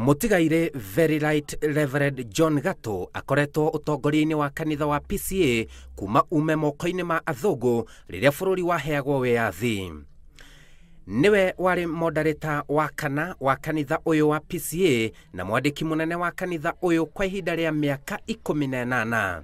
Mũtigairĩ Very Right Reverend John Gatũ akoretwo ũtongoria-inĩ wa kanitha wa PCA kuma ume moko-inĩ ma athũngũ rĩrĩa bũrũri waheagwo wĩyathi. Nĩwe warĩ moderator wa kana wa kanitha ũyũ wa PCA na mwandĩki mũnene wa kanitha ũyũ kwa ihinda rĩa mĩaka 18.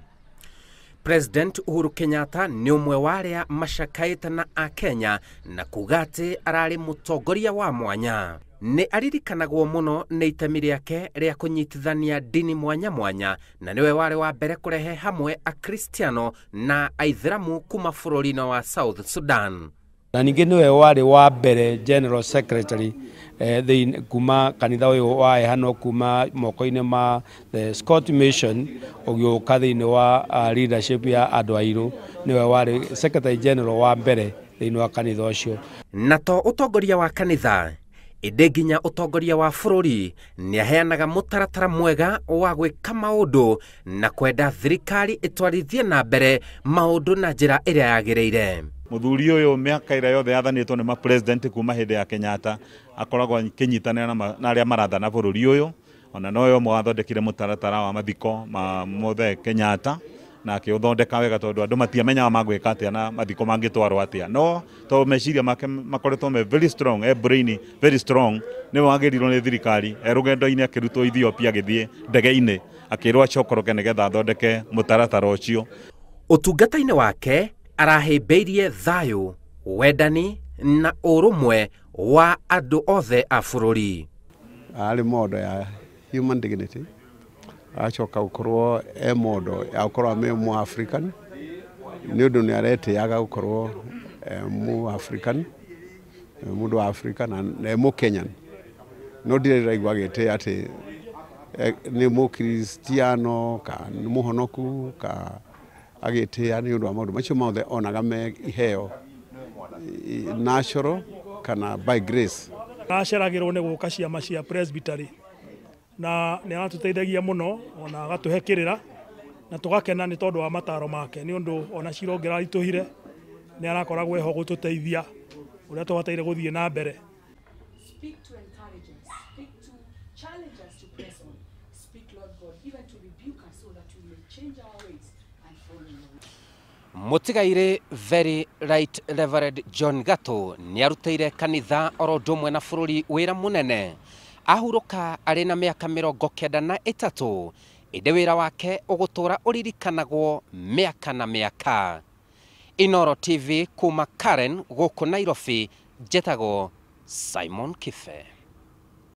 President Uhuru Kenyatta nĩ ũmwe wa arĩa macakaĩte na Akenya na kuga atĩ ararĩ mũtongoria wa mwanya. Nĩ aririkanagwo mũno nĩ itemi rĩake rĩa kũnyitithania ndini mwanya mwanya na nĩwe warĩ wa mbere kũrehe hamwe Akristiano na Aithĩramu kuma bũrũri-inĩ wa South Sudan. Na ningĩ nĩwe warĩ wa mbere General Secretary thĩinĩ kuma kanitha ũyũ waheanwo kuma moko-inĩ ma the Scott Mission ũgĩũka thĩinĩ wa leadership ya andũ airũ, nĩwe warĩ Secretary General wa mbere thĩinĩ wa kanitha ũcio. Na to ũtongoria wa kanitha ĩndĩ nginya ũtongoria wa bũrũri nĩ aheanaga mũtaratara mwega wa gwĩka maũndũ na kwenda thirikari ĩtwarithie na mbere maũndũ na njĩra ĩrĩa yagĩrĩire. Mũthuri ũyũ mĩaka ĩrĩa yothe yathanĩtwo nĩ ma-president kuma hĩndĩ ya Kenyatta akoragwo akĩnyitanĩra na arĩa marathana bũrũri ũyũ, ona nowe ũmwe wathondekire mũtaratara wa mathiko ma Mũthee Kenyatta na akĩũthondeka wega tondũ andũ matiamenyaga magwĩka atĩa na mathiko mangĩtwarwo atĩa, no tondũ meciria make makoretwo me very strong, e brain very strong, nĩwe wagĩrirwo nĩ thirikari e rũgendo-inĩ akĩrutwo Ethiopia agĩthiĩ ndege-inĩ akĩrwo acokoroke nĩgetha athondeke mũtaratara ũcio. Ũtungata-inĩ wake arahĩmbĩirie thayũ, wendani na ũrũmwe wa andũ othe a bũrũri. Arĩ mondo ya human dignity, acoka gũkorwo e mondo ya gũkorwo me mu African, nĩ ũndũ nĩ aretĩaga gũkorwo e mu African, mũndũ wa Africa na e mu Kenyan. No ndirĩ ndĩraigua agĩtĩa atĩ nĩ mũkristiano ka nĩ mũhonoku ka agĩtĩa nĩ ũndũ wa maũndũ macio mothe onaga me iheo natural kana by grace. Aceragĩrwo nĩ gũka ciama cia Presbytery na nĩ aratũteithagia mũno ona agatũhe kĩrĩra na tũgakena nĩ tondũ wa mataro make, nĩ ũndũ ona cira ũngĩraritũhire nĩ arakoragwo eho gũtũteithia ũrĩa tũbataire gũthiĩ na mbere. Speak to encourage us, speak to challenge us to press on, speak, Lord God, even to rebuke us so that we may change our ways and follow you. Mũtigairĩ Very Right Reverend John Gatũ nĩ arutĩire kanitha oro ũndũ ũmwe na bũrũri wĩra mũnene. Ahurũka arĩ na mĩaka 93, ĩndĩ wĩra wake ũgũtũra ũririkanagwo mĩaka na mĩaka. Inooro TV kuma Karen gũkũ Nairobi, njĩtagwo Simon Kibe.